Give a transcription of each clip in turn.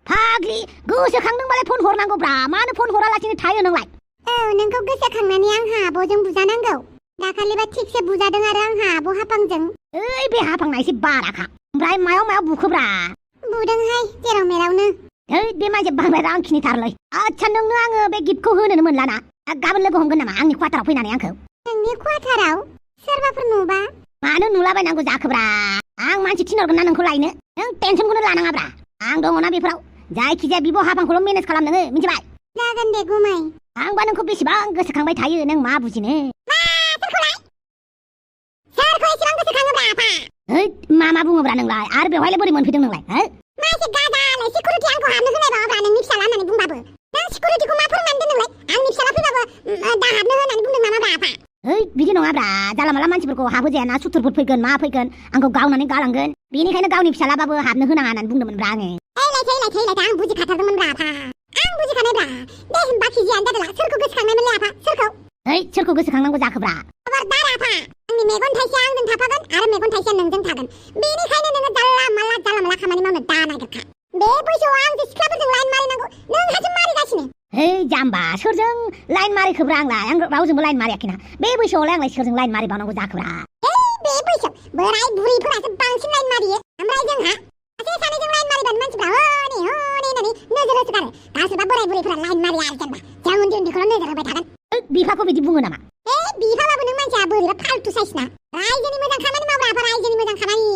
फाग्लि गोसोखांदोंबालाय फन हरनांगौब्रा मानो फन हरालासिनो थायो नोंलाय नोंखौ गोसोखांनानै आंहा आब'जों बुजानांगौ दाखालिबा थिगसे बुजादों आरो आंहा आब' हाफांजों ओइ बे हाफांना एसे बाराखा ओमफ्राय मायाव बुखोब्रा बुदोंहाय जेराव मेरावनो ओइ बे माइजे बांद्राय रांखिनिथारलै आच्छा नोंनो आङो बे गिफ्टखौ होनोनो मोनलाना गाबोन लोगो हमगोन नामा आंनि क्वार्टाराव फैनानै आंखौ नोंनि क्वार्टाराव सोरबाफोर नुबा मानो नुलाबायनांगौ जाखोब्रा आं मानसि थिनहरगोन ना नोंखौ लायनो नों टेनसनखौनो लानाङाब्रा आं दङना बेफोराव जायखिजाया बिब' हाफांखौल' मेनेज खालाम नोङो मिथिबाय जागोन दे गुमै आंबा नोंखौ बेसेबां गोसोखांबाय थायो नों मा बुजिनो सोरखौ एसेबां गोसोखाङोब्रा आफा ओइ मा बुङोब्रा नोंलाय आरो बेवहायलाय बोरै मोनफैदों नोंलाय मासे गाजालाय सिकिउरिटि आंखौ हाबनो होनायबाब्रा नोंनि फिसाला होननानै बुंबाबो नों सिकिउरिटिखौ मा फोरमान दोनदोंलाय आंनि फिसाला फैबाबो दा हाबनो होननानै बुंदों नामाब्रा आफा ओइ बिदि नङाब्रा जाला माला मानसिफोरखौ हाबहोजायाना सुथुरफोर फैगोन मा फैगोन आंखौ गावनानै गालांगोन बेनिखायनो गावनि फिसालाबाबो हाबनो होनाङा होननानै बुंदोंमोनब्रा आङो थैलाय आं बुजिखाथारदोंमोनब्रा आफा आं बुजिखानायब्रा दे बाखि जियानो जादोला सोरखौ गोसोखांनायमोनलै आफा सोरखौ ओइ सोरखौ गोसोखांनांगौ जाखोब्रा खबरदार आफा आंनि मेगन थाइसेया आंजों थाफागोन आरो मेगन थाइसेया नोंजों थागोन बेनिखायनो नोङो जाला माला खामानि मावनो दा नागिरखा बे बैसोआव आंजों सिख्लाफोरजों लाइन मारिनांगौ नोंहासो मारिगासिनो ओइ जाम्बा सोरजों लाइन मारिखोब्रा आंलाय आं रावजोंबो लाइन मारियाखैना बे बैसोआवलाय आंलाय सोरजों लाइन मारिबावनांगौ जाखोब्रा बे बैसोआव बोराय बुरैफोरासो बांसिन लाइन मारियो ओमफ्राय जोंहा सासे सानैजों लाइन मारिबानो मानसिफ्रा हनै होननानै नोजोर होसोगारो गासैबा बोराय बुरैफोरा लाइन मारिया आरो जेनेबा जों उन्दैखौल' नोजोर होबाय थागोन बिफाखौ बिदि बुङो नामा बिफाबाबो नों मानसिया बोरैबा फाल्तु साइसना रायजोनि मोजां खामानि मावब्रा आफा रायजोनि मोजां खामानि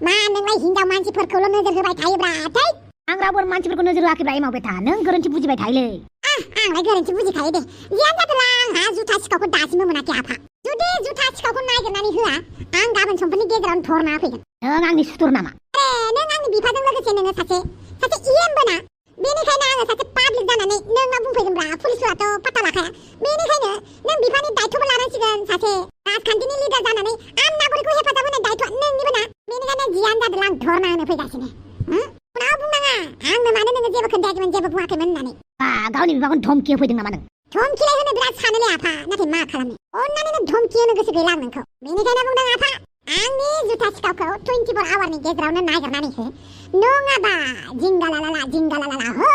मा नोंलाय हिनजाव मानसिफोरखौल' नोजोर होबाय थायोब्रा थै आं रावबो मानसिफोरखौ नोजोर होआखैब्रा एमाव बेथा नों गोरोन्थि बुजिबाय थायोलै आंलाय गोरोन्थि बुजिखायो दे जियानो जादोला आंहा जुथा सिखावखौ दासिमबो मोनाखै आफा जुदि जुथा सिखावखौ नागिरनानै होआ आं गाबोन समफोरनि गेजेरावनो धरना फैगोन नों आंनि सुथुर नामा नों आंनि बिफाजों लोगोसे नोङो सासे इएमबो ना बेनिखायनो आङो सासे पाब्लिक जानानै नोंनाव बुंफैदोंब्रा पुलिसफोराथ' पात्ता लाखाया बेनिखायनो नों बिफानि दायथ'बो लानांसिगोन सासे राजखान्थिनि लिडार जानानै आम नागरिकखौ हेफाजाब होनाय दायथ'आ नोंनिबो ना बेनिखायनो जियानो जादोला आं धरना होनो फैगासिनो उनाव बुंनाङा आंनो मानो नोङो जेबो खोन्थायाखैमोन जेबो बुङाखैमोन होननानै गावनि बिफाखौ धमकि होफैदों नामा नों धमकिलाय होनो बिराद सानोलै आफा नाथाय मा खालामनो अननानै नों धमकि होनो गोसो गैला आं नोंखौ बेनिखायनो बुंदों आफा आंनि जुथा सिखावखौ 24 आवारनि गेजेरावनो नागिरनानै हो नङाबा जिंगालाला हो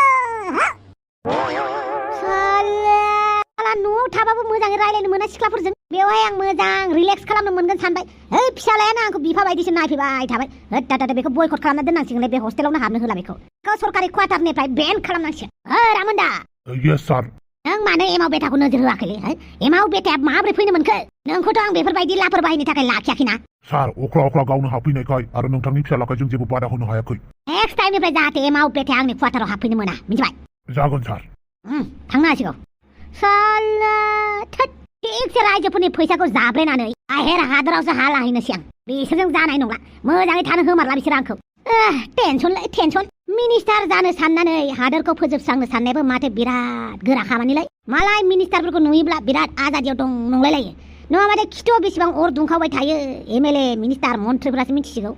साला न'आव थाबाबो मोजाङै रायलायनो मोना सिख्लाफोरजों बेवहाय आं मोजां रिलेक्स खालामनो मोनगोन सानबाय ओइ फिसालायानो आंखौ बिफा बायदिसो नायफैबाय थाबाय होद बेखौ बयकट खालामना दोननांसिगोनलै बे हस्टेलावनो हाबनो होला बेखौ सरकारि क्वार्टारनिफ्राय बेन खालामनांसिगोन रामोनदा यस सार नों मानो एमाव बेटाखौ नोजोर होआखैलै एमाव बेटाया माब्रै फैनो मोनखो नोंखौथ' आं बेफोरबायदि लाफोर बाहायनो थाखाय लाखियाखैना सार अख्ला गावनो हाबफैनायखाय आरो नोंथांनि फिसालाखाय जों जेबो बादा होनो हायाखै नेक्स्ट टाइमनिफ्राय जाहाथे एमाव बेटाया आंनि क्वार्टाराव हाबफैनो मोना मिथिबाय जागोन सार थांनो हासिगौ साला थिगसे रायजोफोरनि फैसाखौ जाब्रेनानै बाहेर हादरावसो हा लाहैनोसै आं बिसोरजों जानाय नंला मोजाङै थानो होमारला बिसोर आंखौ टेनसन मिनिस्टार जानो साननानै हादरखौ फोजोबस्रांनो साननायाबो माथो बिराद गोरा खामानिलै मालाय मिनिस्टारफोरखौ नुयोब्ला बिराद आजादियाव दं नंलायलायो नङाबाथाय खिथुआव बेसेबां अर दुंखावबाय थायो एमएलए मिनिस्टार मन्थ्रिफोरासो मिथिसिगौ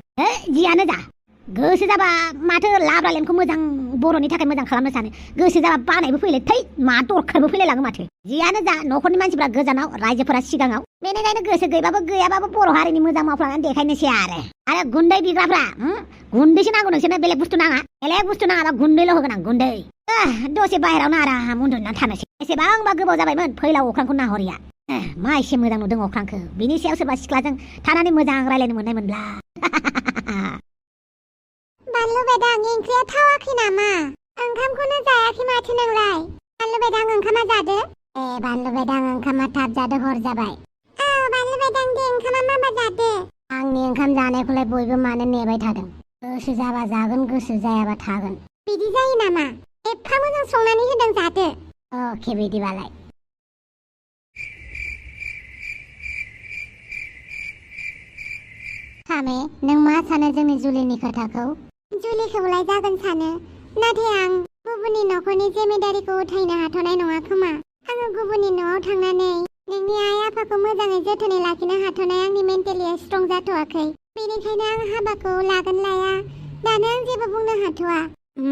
जियानो जा गोसो जाबा माथो लाब्रा लेम्पखौ मोजां बर'नि थाखाय मोजां खालामनो सानो गोसो जाबा बानायबो फैले थै मा दरखारबो फैलायलाङो माथो जियानो जा न'खरनि मानसिफ्रा गोजानाव रायजोफोरा सिगाङाव बेनिखायनो गोसो गैयाबाबो बर' हारिनि मोजां मावफ्लानानै देखायनोसै आरो गुन्दै बिग्राफ्रा गुन्दैसो नांगौ नोंसोरनो बेलेग बुस्थु नाङाबा गुन्दैल' होगोन आं गुन्दै दसे बाहेरावनो आराम उन्दुनानै थानोसै एसेबांबा गोबाव जाबायमोन फैलाव अख्रांखौ नाहरिया मा एसे मोजां नुदों अख्रांखौ बिनि सायाव सोरबा सिख्लाजों थानानै मोजां रायलायनो मोननाय मोनब्ला बानलु बेदां ओंख्रिया थावाखै नामा ओंखामखौनो जायाखै माथो नोंलाय बानलु बेदां ओंखामा जादो बानलु बेदां ओंखामा थाब जादो हर जाबाय बानलु बेदां दे ओंखामा माबा जादो आंनि ओंखाम जानायखौलाय बयबो मानो नेबाय थादों गोसो जाबा जागोन गोसो जायाबा थागोन बिदि जायो नामा एफा मोजां संनानै होदों जादो अके बिदिबालाय सामे नों मा सानो जोंनि जुलिनि खोथाखौ जुलिखौलाय जागोन सानो नाथाय आं गुबुननि न'खरनि जिम्मेदारिखौ उथायनो हाथ'नाय नङा खोमा आङो गुबुननि न'आव थांनानै नोंनि आइ आफाखौ मोजाङै जोथोनै लाखिनो हाथ'नाय आंनि मेन्टेलिया स्ट्रं जाथ'वाखै बेनिखायनो आं हाबाखौ लागोन लाया दानो आं जेबो बुंनो हाथ'वा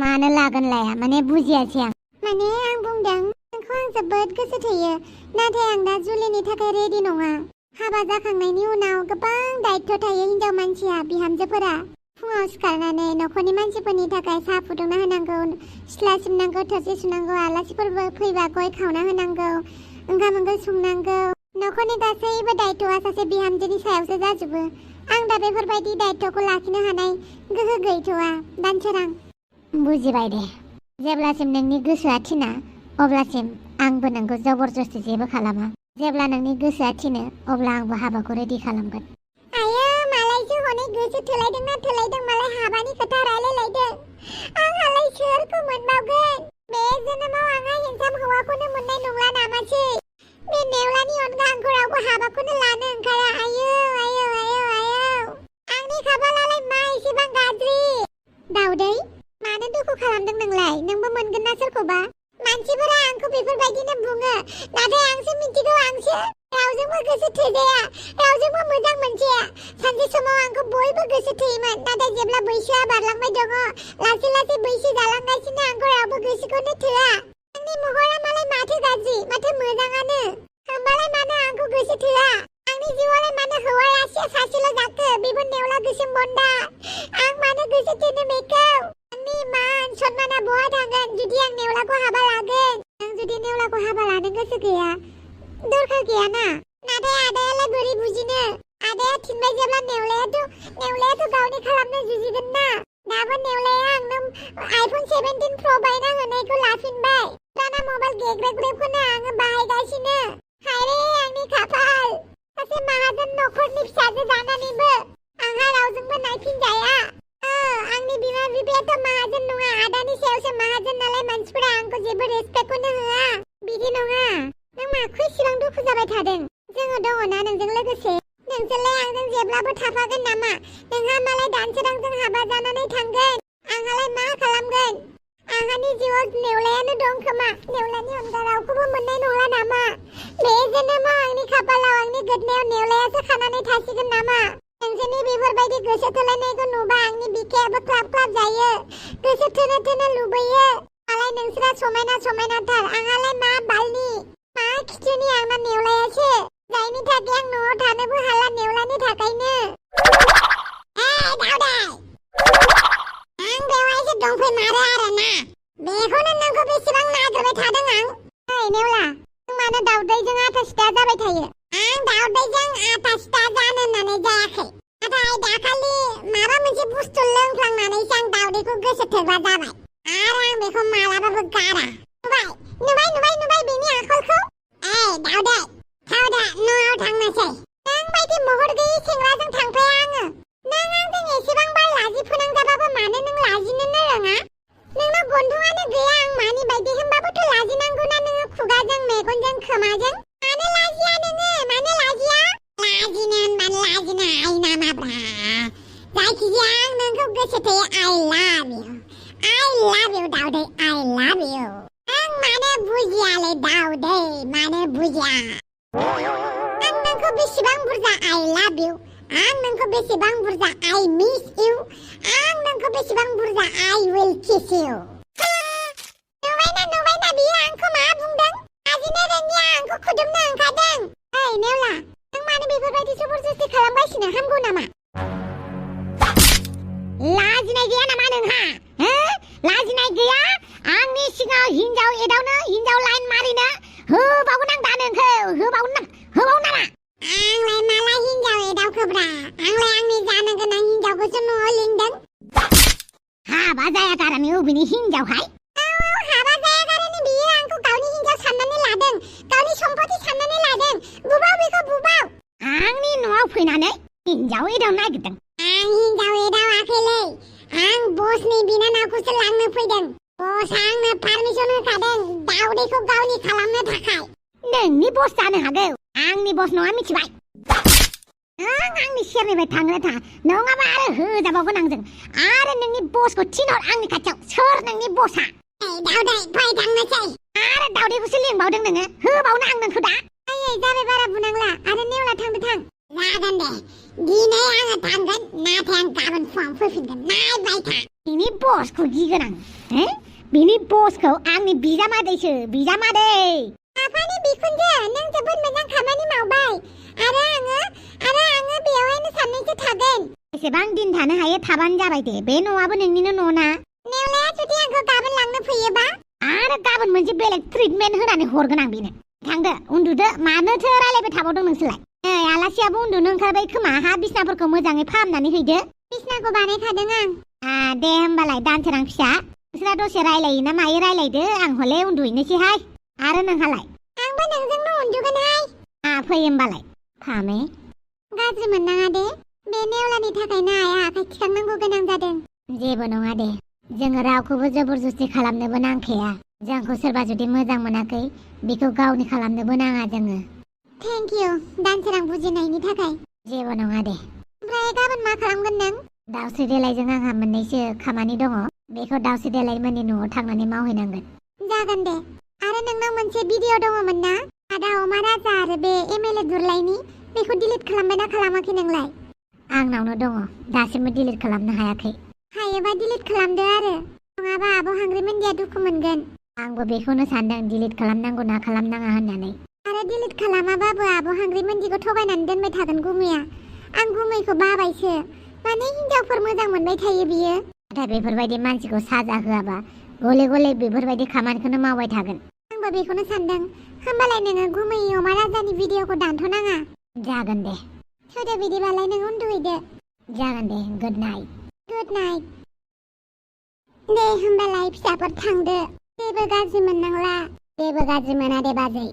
मानो लागोन लाया माने बुजियासै आं माने आं बुंदों नोंखौ आं जोबोद गोसो थोयो नाथाय आं दा जुलिनि थाखाय रेडि नङा हाबा जाखांनायनि उनाव गोबां दायित्व थायो हिनजाव मानसिया बिहामजोफोरा फुङाव सिखारनानै न'खरनि मानसिफोरनि थाखाय साहा फुदुंना होनांगौ, सिथ्ला सिबनांगौ, थोरसि सुनांगौ, आलासिफोरबो फैबा गय खावना होनांगौ, ओंखाम ओंख्रि संनांगौ। न'खरनि गासैबो दायित्वआ सासे बिहामजोनि सायावसो जाजोबो। आं दा बेफोरबायदि दायित्वखौ लाखिनो हानाय गोहो गैथ'आ दानसोरां। बुजिबाय दे। जेब्लासिम नोंनि गोसोआ थिना अब्लासिम आंबो नोंखौ जबरदस्ति जेबो खालामा। जेब्ला नोंनि गोसोआ थिनो अब्ला आंबो हाबाखौ रेडि खालामगोन। आयो मालायसो हनै गोसो थोलायदोंना थोलायदों मालाय हाबानि खोथा रायलायलायदों। आंहालाय सोरखौ मोनबावगोन? बे जोनोमाव आंहा हेन्डसाम हौवाखौनो मोननाय नंला नामासै? बे नेवलानि अनगा आंखौ रावबो हाबाखौनो लानो ओंखारा। आयो आयो आयो आयो आंनि खाफालालाय मा एसेबां गाज्रि? दाउदै, मानो दुखु खालामदों नोंलाय? नोंबो मोनगोन ना सोरखौबा? मानसिफोरा आंखौ बेफोरबायदिनो बुङो, नाथाय आंसो मिथिगौ आंसो रावजोंबो गोसो थोजाया, रावजोंबो मोजां मोनजाया। सानसे समाव आंखौ बयबो गोसो थोयोमोन, नाथाय जेब्ला बैसोआ बारलांबाय दङ, लासै लासै बैसो जालांगासिनो आंखौ रावबो गोसोखौनो थोआ। आंनि महरा मालाय माथो गाज्रि, माथो मोजाङानो। होमबालाय मानो आंखौ गोसो थोआ? आंनि जिउआलाय मानो हौवाया सासेल' जाखो, बेबो नेवला गोसोम बन्दा? आं मानो गोसो थोनो बेखौ? आंनि मान सन्माना बहा थांगोन जुदि आं नेवलाखौ हाबा लागोन? आं जुदि नेवलाखौ हाबा लानो गोसो गैया, दरखार गैयाना। नाथाय आदायालाय बोरै बुजिनो? आदाया थिनबाय जेब्ला नेवलायाथ' गावनि खालामनो जुजिगोन ना। दाबो नेवलाया आंनो आइफन 17 प्र बायना होनायखौ लाफिनबाय। दाना मबाइल गेग्रेबग्रेबखौनो आङो बाहायगासिनो। हायरे आंनि खाफाल, सासे माहाजोन न'खरनि फिसाजो जानानैबो आंहा रावजोंबो नायफिनजाया। आंनि बिमा बिफायाथ' माहाजोन नङा, आदानि सायावसो माहाजोन नालाय मानसिफोरा आंखौ जेबो रेसपेक्टखौनो होआ। बिदि नङा। नों माखौ इसेबां दुखु जाबाय थादों? जोङो दङना नोंजों लोगोसे। नोंसोरलाय आंजों जेब्लाबो थाफागोन नामा? नोंहा मालाय दानसोरांजों हाबा जानानै थांगोन, आंहालाय मा खालामगोन? आंहानि जिउआव नेवलायानो दं खोमा। नेवलानि अनगा रावखौबो मोननाय नंला नामा? बे जोनोमाव आंनि खाफालाव आंनि गोदनायाव नेवलायासो खानानै थासिगोन नामा? नोंसोरनि बेफोरबायदि गोसो थोलायनायखौ नुबा आंनि बिखायाबो क्लाब क्लाब जायो, गोसो थोनो लुबैयो। मालाय नोंसोरा समायना समायनाथार, आंहालाय मा बालनि मा खिथुनि आंना नेवलायासो, जायनि थाखाय आं न'आव थानोबो हाला नेवलानि थाखायनो। दाउदै, आं बेवहायसो दंफैमारो आरोना। बेखौनो नोंखौ बेसेबां नागिरबाय थादों आं। नेवला, नों मानो दाउदैजों आथा सिथा जाबाय थायो? आं दाउदैजों आथा सिथा जानो होननानै जायाखै, नाथाय दाखालि माबा मोनसे बुस्थु लोंफ्लांनानैसो आं दाउदैखौ गोसो थोग्रा जाबाय, आरो आं बेखौ मालाबाबो गारा। नुबाय बेनि आखलखौ? दाउदै, थावदा न'आव थांनोसै। नों बायदि महर गैयै सेंग्राजों थांफाया आङो। नों आंजों एसेबां बार लाजि फोनांजाबाबो मानो नों लाजिनोनो रोङा? नोंनाव गन्थंआनो गैया आं मानि बायदि, होनबाबोथ' लाजिनांगौना नोङो खुगाजों, मेगनजों, खोमाजों। मानो लाजिया नोङो? मानो लाजिया? लाजिनो होनबानो लाजिनो हायो नामाब्रा? जायखिजाया आं नोंखौ गोसो थोयो। I love you दाउदै, I love you। आं मानो बुजियालै दाउदै, मानो बुजिया? आं नोंखौ बेसेबां बुरजा I love you, आं नोंखौ बेसेबां बुरजा I miss you, आं नोंखौ बेसेबां बुरजा I will kiss you। नुबायना बियो आंखौ मा बुंदों? लाजिनो रोङिया आंखौ खुदुमनो ओंखारदों। नेवला, नों मानो बेफोरबायदि जबरदस्ति खालामगासिनो? हामगौ नामा? लाजिनाय गैया नामा नोंहा? लाजिनाय गैया? आंनि सिगाङाव हिनजाव एदावनो, हिनजाव लाइन मारिनो होबावगोन आं दा नोंखौ। होबावनो नामा? आंलाय माला हिनजाव एदावखोब्रा? आंलाय आंनि जानो गोनां हिनजावखौसो न'आव लिंदों। हाबा जायागारानि अबेनि हिनजावहाय? हाबा जायागारानि बियो आंखौ गावनि हिनजाव साननानै लादों, गावनि सम्पति साननानै लादों। बुबाव बेखौ बुबाव। आंनि न'आव फैनानै हिनजाव एदावनो नागिरदों? आं हिनजाव एदावाखैलै, आं बसनि बिनानावखौसो लांनो फैदों। बसआ आंनो पारमिसन होखादों दाउदैखौ गावनि खालामनो थाखाय। नोंनि बस जानो हागौ, आंनि बस नङा मिथिबाय? आंनि सेरनिफ्राय थांनो थाङा, नङाबा आरो होजाबावगोन आंजों। आरो नोंनि बसखौ थिनहर आंनि खाथियाव। सोर नोंनि बसआ? दाउदै, फै थांनोसै। आरो दाउदैखौसो लिंबावदों नोङो? होबावनो आं नोंखौ दा? जाबाय बारा बुनांला। आरो नेवला थांदो थां। जागोन दे, दिनै आङो थांगोन, नाथाय आं गाबोन फुङाव फैफिनगोन। नायबाय था। बिनि बसखौ गिगोन आं। बिनि बसखौ आंनि बिजामादैसो, बिजामादै। आफानि बिखुनजो, नों जोबोद मोजां खामानि मावबाय। आरो आङो बेवहायनो साननैसो थागोन। एसेबां दिन थानो हायो थाबानो जाबाय दे बे न'आबो नोंनिनो न'ना नेवलाया जुदि आंखौ गाबोन लांनो फैयोबा आरो गाबोन मोनसे बेलेग ट्रिटमेन्ट होनानै हरगोन आं बेनो थांदो उन्दुदो मानोथो रायलायबाय थाबावदों नोंसोरलाय नै आलासियाबो उन्दुनो ओंखारबाय खोमा हा बिसनाफोरखौ मोजाङै फाहामनानै हैदो बिसनाखौ बानायखादों आं दे होमबालाय दानसोरां फिसा नोंस्रा दसे रायलायो ना मायो रायलायदो आं हले उन्दुहैनोसैहाय आरो नोंहालाय आंबो नोंजोंनो उन्दुगोनहाय फै होमबालाय फामे गाज्रि मोननाङा दे बे नेवलानि थाखायनो आइया आखाइ थिखांनांगौ गोनां जादों जेबो नङा दे जोङो रावखौबो जबरदस्ति खालामनोबो नांखाया जोंखौ सोरबा जुदि मोजां मोनाखै बेखौ गावनि खालामनोबो नाङा जोङो थेंक इउ दानसोरां बुजिनायनि थाखाय जेबो नङा दे ओमफ्राय गाबोन मा खालामगोन नों दाउस्रि देलायजों आंहा मोननैसो खामानि दङ बेखौ दाउस्रि देलायमोननि न'आव थांनानै मावहैनांगोन जागोन दे आरो नोंनाव मोनसे भिडिअ दङमोन ना आदा अमा राजा आरो बे एमएलए दुरलायनि बेखौ डिलिट खालामबायना खालामाखै नोंलाय आंनावनो दङ दासिमबो डिलिट खालामनो हायाखै हायोबा डिलिट खालामदो आरो नङाबा आब' हांग्रि मोनदिया दुखु मोनगोन आंबो बेखौनो सानदों डिलिट खालामनांगौ ना खालामनाङा होननानै आरो डिलिट खालामाबाबो आब' हांग्रि मोनदिखौ थगायनानै दोनबाय थागोन गुमैया आं गुमैखौ बाबायसो माने हिनजावफोर मोजां मोनबाय थायो बियो नाथाय बेफोरबायदि मानसिखौ साजा होआबा गले गले बेफोरबायदि खामानिखौनो मावबाय थागोन आंबो बेखौनो सानदों होमबालाय नोङो गुमै अमा राजानि भिडिअखौ दानथ'नाङा जागोन दे थोदो बिदिबालाय नों उन्दुहैदो जागोन दे गुड नाइट दे होमबालाय फिसाफोर थांदो जेबो गाज्रि मोननांला जेबो गाज्रि मोना दे बाजै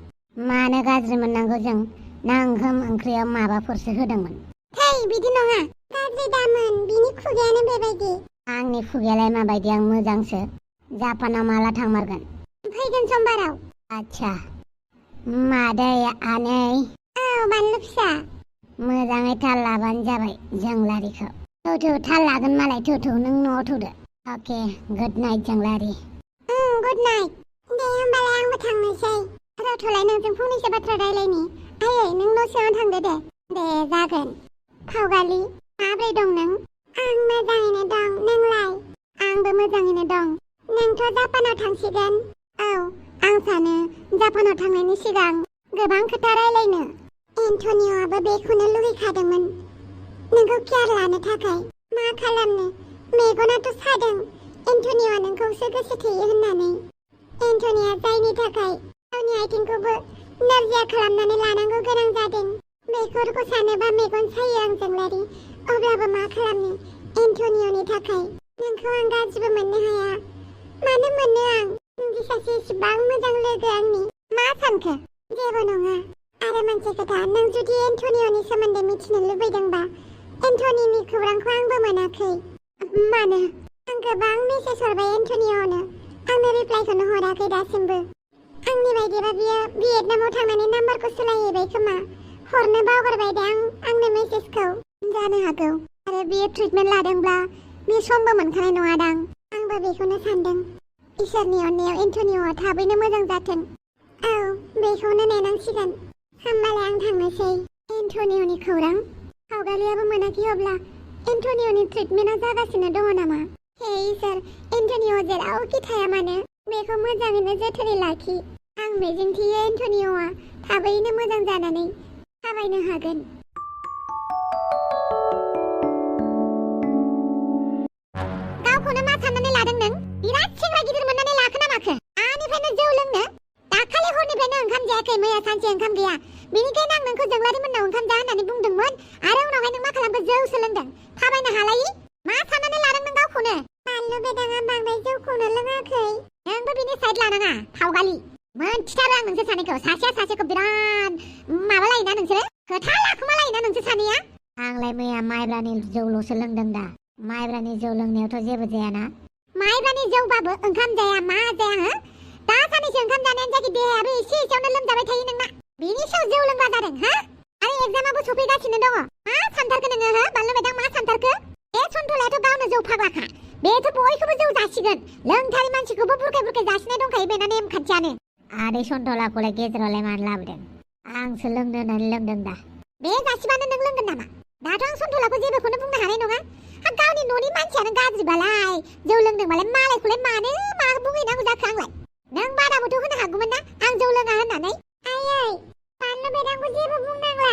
मानो गाज्रि मोननांगौ जों ना ओंखाम ओंख्रियाव माबाफोरसो होदोंमोन थै बिदि नङा गाज्रि दामोन बिनि खुगायानो बेबायदि आंनि खुगायालाय माबायदि आं मोजांसो जापानाव माला थांमारगोन फैगोन समबाराव आच्छा मादै आनै औ बानलु फिसा मोजाङै थाल लाबानो जाबाय जोंलारिखौ थौ थाल लागोन मालाय थौ नों न'आव थौदो अके गुड नाइट जोंलारि गुड नाइट दे होमबालाय आंबो थांनोसै रथ'लाय नोंजों फंनैसो बाथ्रा रायलायनि आयै नों न' सिङाव थांदो दे जागोन फावगालि माब्रै दं नों आं मोजाङैनो दं नोंलाय आंबो मोजाङैनो दं नोंथ' जापानाव थांसिगोन औ आं सानो जापानाव थांनायनि सिगां गोबां खोथा रायलायनो एन्टनिय'आबो बेखौनो लुगैखादोंमोन नोंखौ केयार लानो थाखाय मा खालामनो मेगनाथ' सादों एन्टनिय'आ नोंखौसो गोसो थोयो होननानै एन्टनिय'आ जायनि थाखाय गावनि आथिंखौबो नोरजिया खालामनानै लानांगौ गोनां जादों बेफोरखौ सानोबा मेगन सायो आं जोंलारि अब्लाबो मा खालामनो एन्टनिय'नि थाखाय नोंखौ आं गाज्रिबो मोननो हाया मानो मोननो आं नोंदि सासे इसिबां मोजां लोगो आंनि मा सानखो जेबो नङा आरो मोनसे खोथा नों जुदि एन्टनिय'नि सोमोन्दै मिथिनो लुबैदोंबा एन्टनिनि खौरांखौ आंबो मोनाखै मानो आं गोबां मेसेज हरबाय एन्टनिय'नो आंनो रिप्लाइखौनो हराखै दासिमबो आंनि बायदिबा बियो भियेटनामाव थांनानै नाम्बारखौ सोलायहैबाय खोमा हरनो बावगारबाय दे आंनो मेसेजखौ जानो हागौ आरो बियो ट्रिटमेन्ट लादोंब्ला बे समबो मोनखानाय नङादां आंबो बेखौनो सानदों इसोरनि अननायाव एन्टनिय'आ थाबैनो मोजां जाथों औ बेखौनो नेनांसिगोन होमबालाय आं थांनोसै एन्टनिय'नि खौरां सावगारियाबो मोनाखै अब्ला एन्टनिय'नि ट्रिटमेन्टआ जागासिनो दङ नामा हे इसोर एन्टनिय' जेरावखि थाया मानो बेखौ मोजाङैनो जोथोनै लाखि आं मिजिंथियो एन्टनिय'आ थाबैनो मोजां जानानै थाबायनो हागोन गावखौनो मा साननानै लादों नों बिराद सेंग्रा गिदिर मोननानै लाखो ना माखो आनिफ्रायनो जौ लोंनो दाखालि हरनिफ्रायनो ओंखाम जायाखै मैया सानसे ओंखाम गैया बेनिखायनो आं नोंखौ जोंलारि मोननाव ओंखाम जा होननानै बुंदोंमोन आरो उनावहाय नों मा खालामखो जौ सोलोंदों थाबायनो हालायि मा साननानै लादों नों गावखौनो बानलु बेदाङा बांद्राय जौखौनो लोङाखै नोंबो बिनि साइड लानाङा फावगालि मोनथिथारो आं नोंसोर सानैखौ सासेया सासेखौ बिराद माबा लायोना नोंसोरो खोथा लाखुमा लायोना नोंसोर सानैया आंलाय मैया माइब्रानि जौल'सो लोंदों दा माइब्रानि जौ लोंनायावथ' जेबो जायाना माइब्रानि जौबाबो ओंखाम जाया मा जाया हो दा सानैसो ओंखाम जानायानो जाखि देहायाबो एसे एसेयावनो लोमजाबाय थायो नोंना बिनि सायाव जौ लोंग्रा जादों हा आरो एग्जामाबो सफैगासिनो दङ मा सानथारखो नोङो हो बानलु बेदां मा सानथारखो बे सन्थलायाथ' गावनो जौ फाग्लाखा बेथ' बयखौबो जौ जासिगोन लोंथारि मानसिखौबो बुरखाय जासिनाय दंखायो बेना नेमखान्थियानो आदै सन्थलाखौलाय गेजेरावलाय मानो लाबोदों आंसो लोंनो होननानै लोंदों दा बे जासिबानो नों लोंगोन नामा दाथ' आं सन्थलाखौ जेबोखौनो बुंनो हानाय नङा गावनि न'नि मानसियानो गाज्रिबालाय जौ लोंदोंबालाय मालायखौलाय मानो मा बुंहैनांगौ जाखो आंलाय नों बादाबोथ' होनो हागौमोन ना आं जौ लोङा होननानै आयै बानलु बेदांखौ जेबो बुंनांला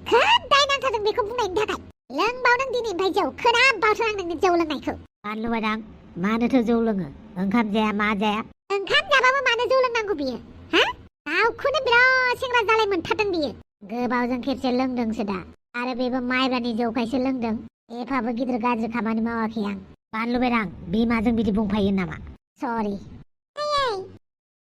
खोब दाय नांखादों बेखौ बुंनायनि थाखाय लोंबावदों दिनैनिफ्राय जौ खोनाबावथों आं नोंनि जौ लोंनायखौ बानलु बायदां मानोथो जौ लोङो ओंखाम जाया मा जाया ओंखाम जाबाबो मानो जौ लोंनांगौ बियो हा गावखौनो बिराद सेंग्रा जालाय मोनथारदों बियो गोबावजों खेबसे लोंदोंसो दा आरो बेबो माइब्रानि जौखायसो लोंदों एफाबो गिदिर गाज्रि खामानि मावाखै आं बानलु बायदां बिमाजों बिदि बुंफायो नामा सरि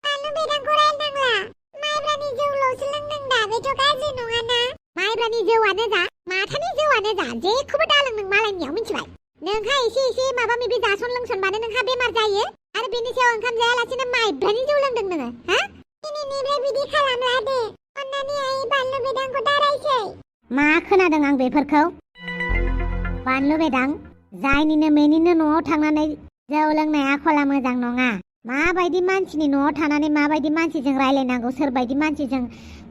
बानलु बेदांखौ रायनांला माइब्रानि जौल'सो लोंदों दा बेथ' गाज्रि नङाना माइब्रानि जौआनो जा माथानि जौआनो जा जेखौबो दालों नों मालायनियाव मिथिबाय नोंहा एसे माबा माबि जासन लोंसनबानो नोंहा बेमार जायो आरो बेनि सायाव ओंखाम जायालासिनो माइब्रानि जौ लोंदों नोङो हा दिनैनिफ्राय बिदि खालामला दे अन्नानै आइ बानलु बेदांखौ दारायसै मा खोनादों आं बेफोरखौ बानलु बेदां जायनिनो मेनिनो न'आव थांनानै जौ लोंनाय आखला मोजां नङा माबायदि मानसिनि न'आव थानानै माबायदि मानसिजों रायलायनांगौ सोरबायदि मानसिजों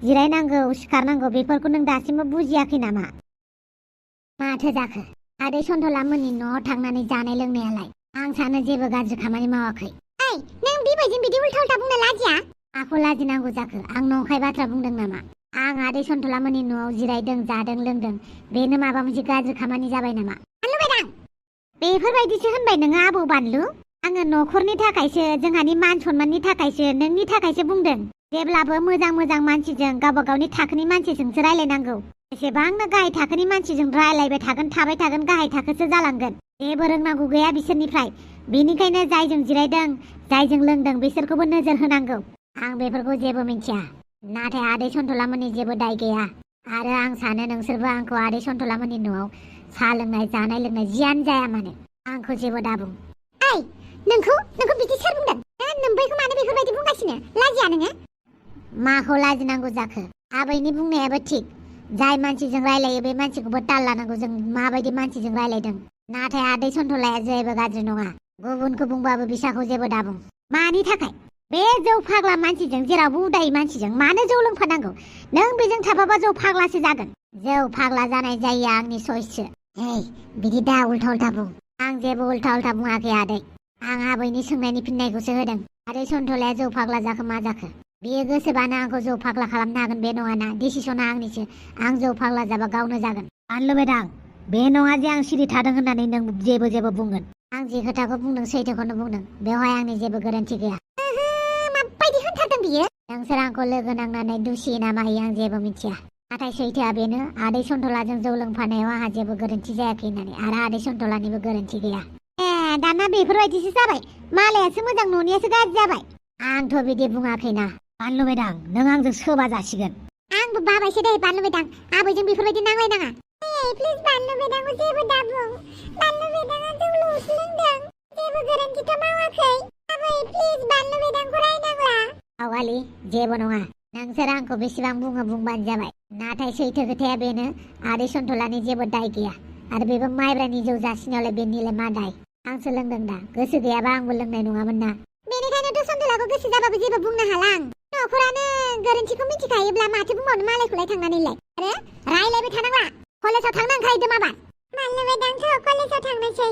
जिरायनांगौ सिखारनांगौ बेफोरखौ नों दासिमबो बुजियाखै नामा माथो जाखो आदै सन्थलामोननि न'आव थांनानै जानाय लोंनायालाय आं सानो जेबो गाज्रि खामानि मावाखै ओइ नों बिबायजों बिदि उल्था उल्था बुंनो लाजिया आखौ लाजिनांगौ जाखो आं नंखाय बाथ्रा बुंदों नामा आं आदै सन्थलामोननि न'आव जिरायदों जादों लोंदों बेनो माबा मोनसे गाज्रि खामानि जाबाय नामा बेफोरबायदिसो होनबाय नोङो आबौ बानलु आङो न'खरनि थाखायसो जोंहानि मान सन्माननि थाखायसो नोंनि थाखायसो बुंदों जेब्लाबो मोजां मोजां मानसिजों गावबा गावनि थाखोनि मानसिजोंसो रायलायनांगौ एसेबांनो गाहाय थाखोनि मानसिजों रायलायबाय थागोन थाबाय थागोन गाहाय थाखोसो जालांगोन जेबो रोंनांगौ गैया बिसोरनिफ्राय बेनिखायनो जायजों जिरायदों जायजों लोंदों बिसोरखौबो नोजोर होनांगौ आं बेफोरखौ जेबो मिन्थिया नाथाय आदै सन्थलामोननि जेबो दाय गैया आरो आं सानो नोंसोरबो आंखौ आदै सन्थलामोननि न'आव साहा लोंनाय जानाय लोंनाय जियानो जाया मानो आंखौ जेबो दाबुं ओइ नोंखौ बिदि सोर बुंदों नोंबैखौ मानो बेफोरबायदि बुंगासिनो लाजिया नोङो माखौ लाजिनांगौ जाखो आबैनि बुंनायाबो थिग जाय मानसिजों रायलायो बे मानसिखौबो ताल लानांगौ जों माबायदि मानसिजों रायलायदों नाथाय आदै सन्थलाया जेबो गाज्रि नङा गुबुनखौ बुंबाबो बिसाखौ जेबो दाबुं मानि थाखाय बे जौ फाग्ला मानसिजों जेरावबो उदायि मानसिजों मानो जौ लोंफानांगौ नों बेजों थाफाबा जौ फाग्लासो जागोन जौ फाग्ला जानाय जायो आंनि सयससो हेइ बिदि दा उल्था उल्था बुं आं जेबो उल्था उल्था बुङाखै आदै आं आबैनि सोंनायनि फिननायखौसो होदों आदै सन्थलाया जौ फाग्ला जाखो मा जाखो बियो गोसोबानो आंखौ जौ फाग्ला खालामनो हागोन बे नङाना डिसिसना आंनिसो आं जौ फाग्ला जाबा गावनो जागोन बानलु बेदां बे नङा जे आं सिरि थादों होननानै नों जेबो बुंगोन आं जे खोथाखौ बुंदों सैथोखौनो बुंदों बेवहाय आंनि जेबो गोरोन्थि गैया माबायदि होनथारदों बियो नोंसोर आंखौ लोगो नांनानै दुसियो ना मायो आं जेबो मिथिया नाथाय सैथोआ बेनो आदै सन्थलाजों जौ लोंफानायाव आंहा जेबो गोरोन्थि जायाखै होननानै आरो आदै सन्थलानिबो गोरोन्थि गैया दाना बेफोरबायदिसो जाबाय मालायासो मोजां न'नियासो गाज्रि जाबाय आंथ' बिदि बुङाखैना बानलु बेदां नों आंजों सोबा जासिगोन आंबो बाबायसो दे बानलु बेदां आबैजों बेफोरबायदि नांलायनाङा प्लिज बानलु बेदांखौ जेबो दाबुं बानलु बेदाङा जौल'सो लोंदों जेबो गोरोन्थिथ' मावाखै आबै प्लिज बानलु बेदांखौ रायनांला आवालि जेबो नङा नोंसोर आंखौ बेसेबां बुङो बुंबानो जाबाय नाथाय सैथो खोथाया बेनो आदै सन्थलानि जेबो दाय गैया आरो बेबो माइब्रानि जौ जासिनायावलाय बेनिलाय मा दाय आंसो लोंदों दा गोसो गैयाबा आंबो लोंनाय नङामोन ना बेनिखायनोथ' सन्थलाखौ गोसो जाबाबो जेबो बुंनो हाला आं न'खरानो गोरोन्थिखौ मिथिखायोब्ला माथो बुंबावनो मालायखौलाय थांनानैलाय आरो रायलायबाय थानांला कलेजाव थांनो ओंखारदों माबा बानलु बेदांथ' कलेजाव थांनोसै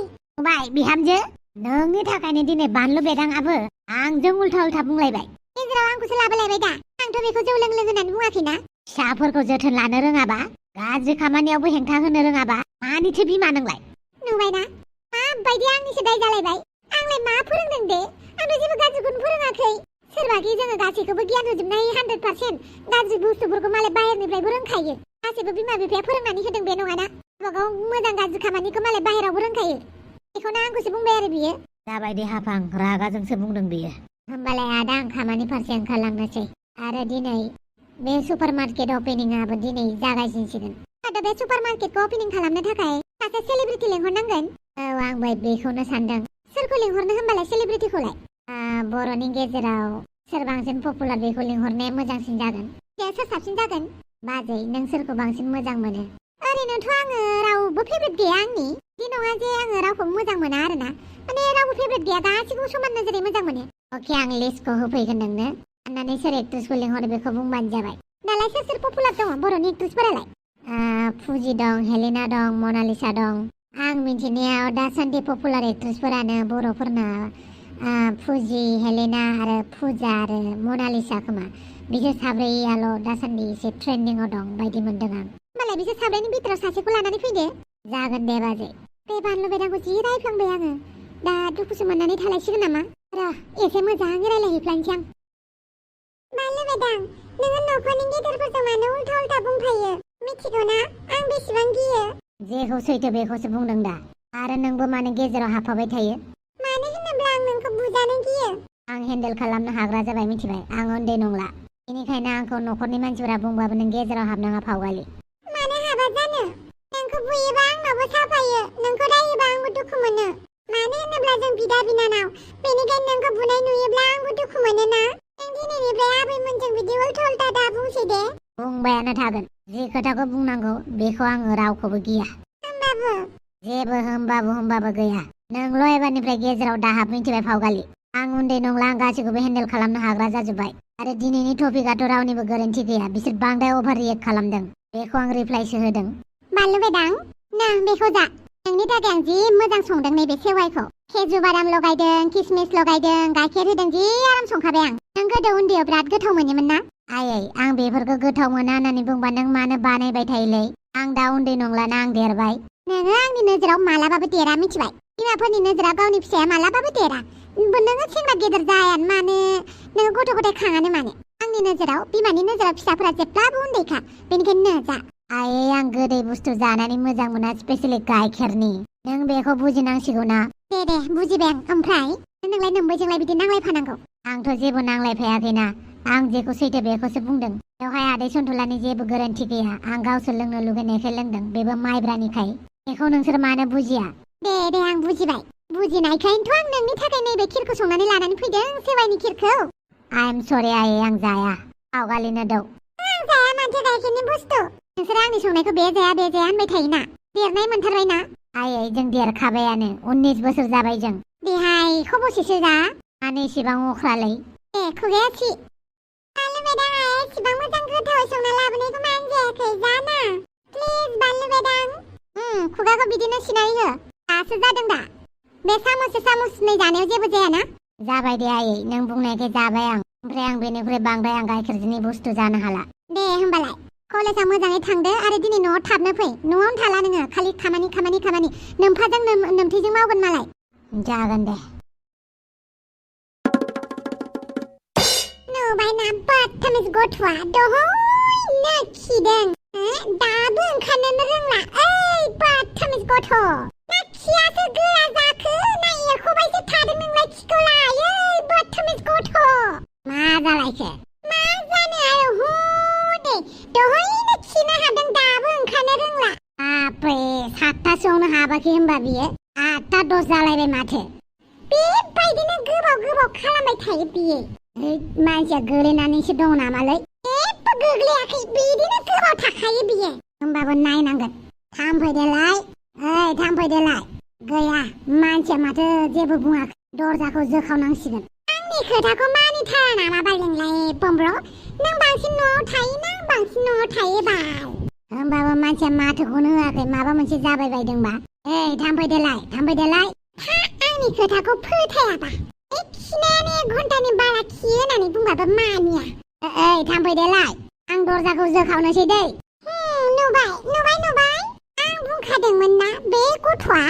बाय बिहामजो नोंनि थाखायनो दिनै बानलु बेदाङाबो आंजों उल्था उल्था बुंलायबाय गेजेराव आंखौसो लाबोलायबाय दा आंथ' बेखौ जौ लों होननानै बुङाखैना फिसाफोरखौ जोथोन लानो रोङाबा गाज्रि खामानियावबो हेंथा होनो रोङाबा मानिथो बिमा नोंलाय नुबायना माबायदि आंनिसो दाय जालायबाय आंलाय मा फोरोंदों दे आंथ' जेबो गाज्रिखौनो फोरोङाखै सोरबाखि जोङो गासैखौबो गियान होजोबनो हायो 100% गाज्रि बुस्थुफोरखौ मालाय बाहेरनिफ्रायबो रोंखायो गासैबो बिमा बिफाया फोरोंनानै होदों बे नङाना गावबागाव मोजां गाज्रि खामानिखौ मालाय बाहेरावबो रोंखायो बेखौनो आंखौसो बुंबाय आरो बियो जाबाय दे हाफां रागाजोंसो बुंदों बियो होमबालाय आदा आं खामानि फारसे ओंखारलांनोसै आरो दिनै बे सुपार मार्केट अपेनिंआबो दिनै जागायजेनसिगोन दा बे सुपार मार्केटखौ अपेनिं खालामनो थाखाय सासे सेलिब्रिटि लिंहरनांगोन औ आंबो बेखौनो सानदों सोरखौ लिंहरनो होमबालाय सेलिब्रिटिखौलाय बर'नि गेजेराव सोर बांसिन पपुलार बेखौ लिंहरनाया मोजांसिन जागोन सोर साबसिन जागोन बाजै नों सोरखौ बांसिन मोजां मोनो ओरैनोथ' आङो रावबो फेभरेट गैया आंनि बे नङा जे आङो रावखौबो मोजां मोना आरोना माने रावबो फेभरेट गैया गासिखौबो समान नोजोरै मोजां मोनो अके आं लिस्टखौ होफैगोन नोंनो अन्नानै सोर एक्ट्रेसखौ लिंहरो बेखौ बुंबानो जाबाय दालाय सोर पपुलार दङ बर'नि एक्ट्रेसफोरालाय फुजि दं हेलेना दं मनालिसा दं आं मिन्थिनायाव दासान्दि पपुलार एक्ट्रेसफोरानो बर'फोरना फुजि हेलेना आरो फुजा आरो मनालिसा खोमा बिसोर साब्रैयाल' दासान्दि एसे ट्रेन्डिंआव दं बायदि मोनदों आं होमबालाय बिसोर साब्रैनि बिथोराव सासेखौ लानानै फैदो जागोन दे बाजै। बे बानलु बेदांखौ जि रायफ्लांबाय आङो दा दुखुसो मोननानै थालायसिगोन नामा र' एसे मोजाङै रायलायहैफ्लांसै आं बानलु बेदां नोङो न'खरनि गेदेरफोरजों मानो उल्था उल्था बुंफायो मिथिगौ ना आं बेसेबां गियो जेखौ सैथो बेखौसो बुंदों दा आरो नोंबो मानो गेजेराव हाबफाबाय थायो मानो होनोब्ला आं नोंखौ बुजानो गियो आं हेन्डेल खालामनो हाग्रा जाबाय मिथिबाय आं उन्दै नंला बेनिखायनो आंखौ न'खरनि मानसिफोरा बुंबाबो नों गेजेराव हाबनाङा फावगालि मानो हाबा जानो नोंखौ बुयोबा आंनावबो साफायो नोंखौ रायोबा आंबो दुखु मोनो मानो होनोब्ला जों बिदा बिनानाव बेनिखायनो नोंखौ बुनाय नुयोब्ला आंबो दुखु मोनो ना नों दिनैनिफ्राय आबैमोनजों बिदि उल्था उल्था दा बुंसै दे बुंबायानो थागोन जि खोथाखौ बुंनांगौ बेखौ आङो रावखौबो गिया होमबाबो जेबो होमबाबो गैया नोंल' एबारनिफ्राय गेजेराव दाहाब मिथिबाय फावगालि आं उन्दै नंला आं गासैखौबो हेन्डेल खालामनो हाग्रा जाजोब्बाय आरो दिनैनि टपिकआथ' रावनिबो गोरोन्थि गैया बिसोर बांद्राय अभार रियेक्ट खालामदों बेखौ आं रिप्लाइसो होदों बानलु बेदां नों बेखौ जा नोंनि थाखाय आं जि मोजां संदों नैबे सेवाइखौ खेजु बादाम लगायदों किसमिस लगायदों गाइखेर होदों जि आराम संखाबाय आं नों गोदो उन्दैयाव बिराद गोथाव मोनोमोन ना आयै आं बेफोरखौ गोथाव मोना होननानै बुंबा नों मानो बानायबाय थायोलै आं दा उन्दै नंलाना आं देरबाय नोङो आंनि नोजोराव मालाबाबो देरा मिथिबाय बिमाफोरनि नोजोराव गावनि फिसाया मालाबाबो देरा नोङो सेंग्रा गेदेर जायानो मानो नोङो गथ' गथाय खाङानो मानो आंनि नोजोराव बिमानि नोजोराव फिसाफोरा जेब्लाबो उन्दैखा बेनिखायनो नो जा आयै आं गोदै बुस्थु जानानै मोजां मोना स्पेसियेलि गाइखेरनि नों बेखौ बुजिनांसिगौ ना दे बुजिबाय आं ओमफ्राय नोंलाय नोंबैजोंलाय बिदि नांलायफानांगौ आंथ' जेबो नांलायफायाखैना आं जेखौ सैथो बेखौसो बुंदों बेवहाय आदै सन्थलानि जेबो गोरोन्थि गैया आं गावसोर लोंनो लुगैनायखाय लोंदों बेबो माइब्रानिखाय बेखौ नोंसोर मानो बुजिया दे आं बुजिबाय बुजिनायखायनोथ' आं नोंनि थाखाय नैबे खिरखौ संनानै लानानै फैदों सेवाइनि खिरखौ आइ एम सरि आयै आं जाया आवगालिनो दौ आं जाया माथो गाइखेरनि बुस्थु नोंसोर आंनि संनायखौ बे जाया होनबाय थायोना देरनाय मोनथारबायना आयै जों देरखाबायानो 19 बोसोर जाबाय जों देहाय खबसेसो जा मानो इसेबां अख्रालै दे खुगाया थि बानलु बेदां आइया इसेबां मोजां गोथाव संना लाबोनायखौ मानजायाखै जाना प्लिज बानलु बेदां खुगाखौ बिदिनो सिनाय हो दासो जादों दा बे सामसनै जानायाव जेबो जायाना जाबाय दे आयै नों बुंनायखाय जाबाय आं ओमफ्राय आं बेनिफ्राय बांद्राय आं गाइखेरनि बुस्थु जानो हाला दे होमबालाय कलेजाव मोजाङै थांदो आरो दिनै न'आव थाबनो फै न'आवनो थाला नोङो खालि खामानि नोमफाजों नोमथैजों मावगोन मालाय जागोन दे नुबाय ना बदतमिज गथ'आ दहायनो खिदों दाबो ओंखारनोनो रोंला ओइ बदतमिज गथ' ना खियासो गोरा जाखो ना एरख'बायसो थादों नोंलाय खिखौ लायो बदतमिज गथ' मा जालायखो मा जानो आरो दे दहायनो खिनो हादों दाबो ओंखारनो रोंला बापरे 7थासोआवनो हाबाखै होमबा बियो 8:10 जालायबाय माथो बेबायदिनो गोबाव खालामबाय थायो बियो मानसिया गोलैनानैसो दं नामालै जेबो गोग्लैयाखै बिदिनो गोबाव थाखायो बियो होमबाबो नायनांगोन थांफैदेलाय ओइ थांफैदेलाय गैया मानसिया माथो जेबो बुङाखै दरजाखौ जोखावनांसिगोन आंनि खोथाखौ मानिथारा नामा बाल नोंलाय बम्ब्र नों बांसिन न'आव थायो ना बांसिन न'आव थायो बाल होमबाबो मानसिया माथोखौनो होआखै माबा मोनसे जाबाय बायदोंबा ओइ थांफैदेलाय आंनि खोथाखौ फोथायाबा खिनायानो 1 घन्टानि बारा खियो होननानै बुंबाबो मानिया ओइ थांफैदेलाय आं दरजाखौ जोखावनोसै दै नुबाय आं बुंखादोंमोन ना बे गथ'आ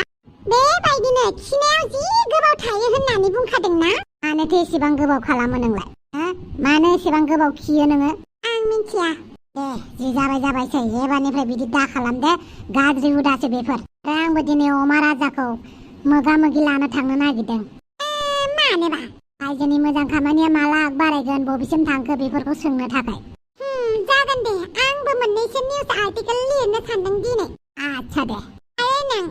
बेबायदिनो खिनायाव जि गोबाव थायो होननानै बुंखादोंना मानोथो एसेबां गोबाव खालामो नोंलाय मानो एसेबां गोबाव खियो नोङो आं मिथिया दे जि जाबायसै एबारनिफ्राय बिदि दा खालामदे गाज्रि हुदासो बेफोर आंबो दिनै अमा राजाखौ मोगा मोगि लानो थांनो नागिरदों मानोबा आइजोनि मोजां खामानिया माला बारायगोन बबेसिम थांखो बेफोरखौ सोंनो थाखाय जागोन दे आंबो मोननैसो निउस आर्टिकेल लिरनो सानदों दिनै आच्छा दे आरो नों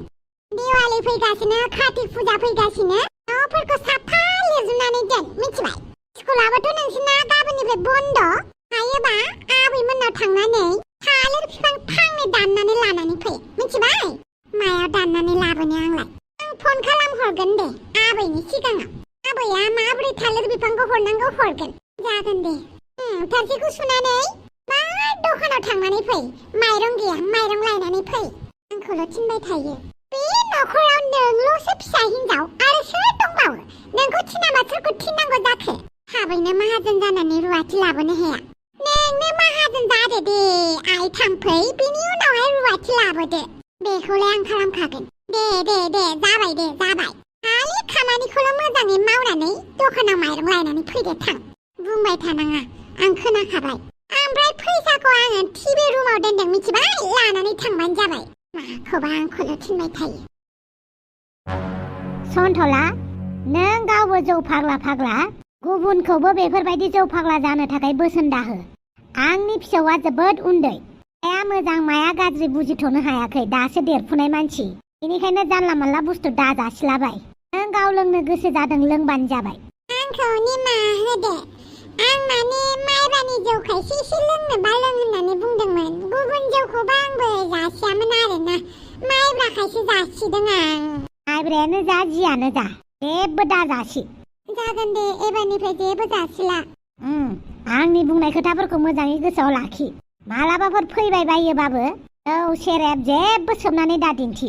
दिवाली फैगासिनो कार्तिक फुजा फैगासिनो न'फोरखौ साफा लिरजोबनानै दोन मिथिबाय स्कुलाबोथ' नोंसिना गाबोननिफ्राय बन्द हायोबा आबैमोननाव थांनानै थालिर बिफां फांनै दाननानै लानानै फै मिथिबाय मायाव दाननानै लाबोनो आं फन खालामहरगोन दे आबैनि सिगाङाव आबैया माबोरै थालिर बिफांखौ हरनांगौ हरगोन जागोन दे थोरसिखौ सुनानै मा दखानाव थांनानै फै माइरं गैया माइरं लायनानै फै आंखौल' थिनबाय थायो बे न'खराव नोंल'सो फिसा हिनजाव आरो सोर दंबावो नोंखौ थिनाबा सोरखौ थिननांगौ जाखो थाबैनो माहाजोन जानानै रुवाथि लाबोनो हाया नोंनो माहाजोन जादो दे आइ थांफै बिनि उनावहाय रुवाथि लाबोदो बेखौलाय आं जाबाय खालि खामानिखौल' मोजाङै मावनानै दखानाव माइरं लायनानै फैदो थां बुंबाय थानाङा आं खोनाखाबाय ओमफ्राय फैसाखौ आङो टिभि रुमाव दोनदों मिथिबाय लानानै थांबानो जाबाय माखौबा आंखौल' थिनबाय थायो सन्थला नों गावबो जौ फाग्ला गुबुनखौबो बेफोरबायदि जौ फाग्ला जानो थाखाय बोसोन दाहो आंनि फिसौआ जोबोद उन्दै माया मोजां माया गाज्रि बुजिथ'नो हायाखै दासो देरफुनाय मानसि बेनिखायनो जानला मोनला बुस्थु दाजासिलाबाय नों गाव लोंनो गोसो जादों लोंबानो जाबाय आंखौ निमाहा होदो आं माने माइब्रानि जौखायसे एसे लोंनोबा लों होननानै बुंदोंमोन गुबुन जौखौबा आंबो जासियामोन आरोना माइब्राखायसो जासिदों आं माइब्रायानो जा जियानो जा जेबो दाजासि जागोन दे एबारनिफ्राय जेबो जासिला आंनि बुंनाय खोथाफोरखौ मोजाङै गोसोआव लाखि मालाबाफोर फैबाय बायोबाबो जौ सेरेब जेबो सोबनानै दा दिन्थि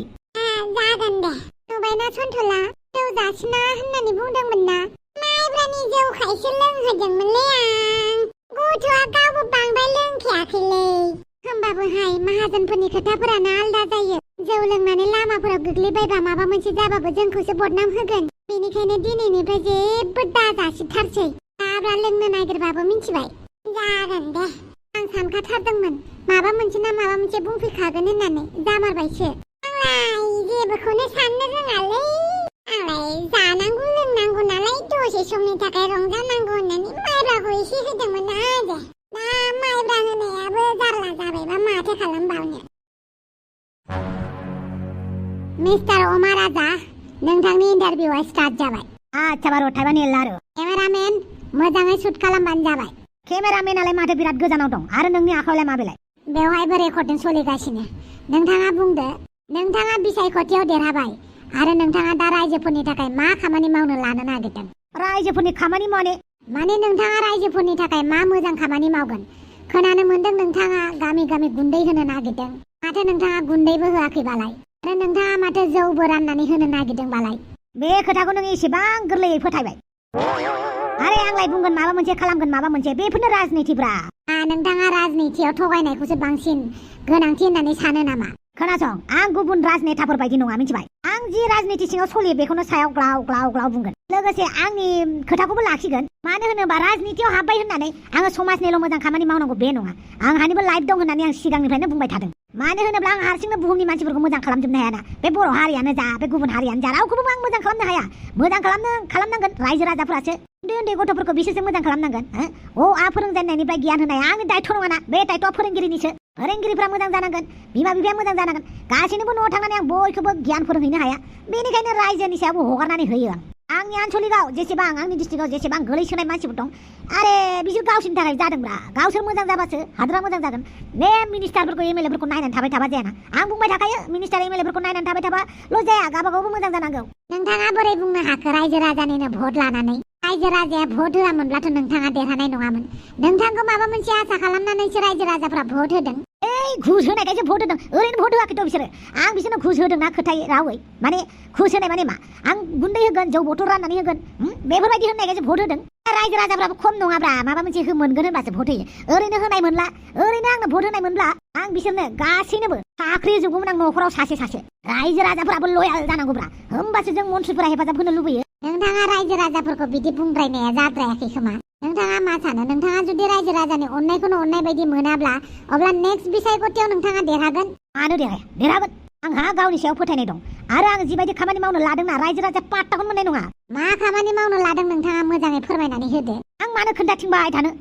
जागोन दे नुबायना सन्थला जौ जासिना होननानै बुंदोंमोन ना माइब्रानि जौखायसे लोंहोदोंमोनलै आं गथ'आ गावबो बांद्राय लोंखायाखैलै होमबाबोहाय माहाजोनफोरनि खोथाफोरानो आलदा जायो जौ लोंनानै लामाफोराव गोग्लैबायबा माबा मोनसे जाबाबो जोंखौसो बदनाम होगोन बेनिखायनो दिनैनिफ्राय जेबो दाजासिथारसै दाब्रा लोंनो नागिरबाबो मिथिबाय जागोन दे आं सानखाथारदोंमोन माबा मोनसे ना माबा मोनसे बुंफैखागोन होननानै जामारबायसो आंलाय जेबोखौनो साननो रोङालै आंलाय जानांगौ लोंनांगौ नालाय दसे समनि थाखाय रंजानांगौ होननानै माइब्राखौ एसे होदोंमोन आरो दा माइब्रा होनायाबो जारला जाबायबा माथो खालामबावनो मिस्टार अमा राजा नोंथांनि इन्टारभिउआ स्टार्ट जाबाय आच्छा बार' थाइबानि लारु केमेरामेन मोजाङै शुट खालामबानो जाबाय केमेरामेनालाय माथो बिराद गोजानाव दं आरो नोंनि आखायावलाय माबेलाय बेवहायबो रेकर्डिं सोलिगासिनो नोंथाङा बुंदो नोंथाङा बिसायख'थियाव देरहाबाय आरो नोंथाङा दा रायजोफोरनि थाखाय मा खामानि मावनो लानो नागिरदों रायजोफोरनि खामानि माने नोंथाङा रायजोफोरनि थाखाय मा मोजां खामानि मावगोन खोनानो मोनदों नोंथाङा गामि गामि गुन्दै होनो नागिरदों माथो नोंथाङा गुन्दैबो होआखैबालाय आरो नोंथाङा माथो जौबो राननानै होनो नागिरदोंबालाय बे खोथाखौ नों एसेबां गोरलैयै फोथायबाय आरे आंलाय बुंगोन माबा मोनसे खालामगोन माबा मोनसे बेफोरनो राजनितिब्रा नोंथाङा राजनितियाव थगायनायखौसो बांसिन गोनांथि होननानै सानो नामा खोनासं आं गुबुन राजनेताफोर बायदि नङा मिथिबाय आं जि राजनिति सिङाव सोलियो बेखौनो सायाव ग्लाव ग्लाव ग्लाव बुंगोन लोगोसे आंनि खोथाखौबो लाखिगोन मानो होनोबा राजनितियाव हाबबाय होननानै आङो समाजनिल' मोजां खामानि मावनांगौ बे नङा आंहानिबो लाइफ दं होननानै आं सिगांनिफ्रायनो बुंबाय थादों मानो होनोब्ला आं हारसिंनो बुहुमनि मानसिफोरखौ मोजां खालामजोबनो हायाना बे बर' हारियानो जा बे गुबुन हारियानो जा रावखौबो आं मोजां खालामनो हाया मोजां खालामनांगोन रायजो राजाफोरासो उन्दै गथ'फोरखौ बिसोरसो मोजां खालामनांगोन फोरोंजेननायनिफ्राय गियान होनाया आंनि दायथ' नङाना बे दायथ'आ फोरोंगिरिनिसो फोरोंगिरिफ्रा मोजां जानांगोन बिमा बिफाया मोजां जानांगोन गासैनोबो न'आव थांनानै आं बयखौबो गियान फोरोंहैनो हाया बेनिखायनो रायजोनि सायावबो हगारनानै होयो आंनि आनसलिकआव जेसेबां आंनि डिस्ट्रिक्टआव जेसेबां गोलैसोनाय मानसिफोर दं आरे बिसोर गावसोरनि थाखाय जादोंब्रा गावसोर मोजां जाबासो हादरा मोजां जागोन बे मिनिस्टारफोरखौ एमएलएफोरखौ नायनानै थाबाय थाबा जायाना आं बुंबाय थाखायो मिनिस्टार एमएलएफोरखौ नायनानै थाबाय थाबाल' जाया गावबागावबो मोजां जानांगौ नोंथाङा बोरै बुंनो हाखो रायजो राजानिनो भट लानानै रायजो राजाया भट होआमोनब्लाथ' नोंथाङा देरहानाय नङामोन नोंथांखौ माबा मोनसे आसा खालामनानैसो रायजो राजाफ्रा भट होदों घुस होनायखायसो भट होदों ओरैनो भट होआखैथ' बिसोरो आं बिसोरनो घुस होदोंना खोथायै रावै माने घुस होनाय माने मा आं गुन्दै होगोन जौ बथल राननानै होगोन बेफोरबायदि होनायखायसो भट होदों रायजो राजाफ्राबो खम नङाब्रा माबा मोनसे मोनगोन होनबासो भट होयो ओरैनो होनाय मोनला ओरैनो आंनो भट होनाय मोनब्ला आं बिसोरनो गासैनोबो साख्रि होजोबगौमोन आं न'खराव सासे रायजो राजाफोराबो लयाल जानांगौब्रा होमबासो जों मन्थ्रिफोरा हेफाजाब होनो लुबैयो नोंथाङा रायजो राजाफोरखौ बिदि बुंद्रायनाया जाद्रायाखै खोमा नोंथाङा मा सानो नोंथाङा जुदि रायजो राजानि अननायखौनो अननाय बायदि मोनाब्ला अब्ला नेक्स्ट बिसायख'थियाव नोंथाङा देरहागोन मानो देरहागोन आंहा गावनि सायाव फोथायनाय दं आरो आं जिबायदि खामानि मावनो लादोंना रायजो राजा पात्ताखौनो मोननाय नङा मा खामानि मावनो लादों नोंथाङा मोजाङै फोरमायनानै होदो आं मानो खोन्थाथिंबाय थानो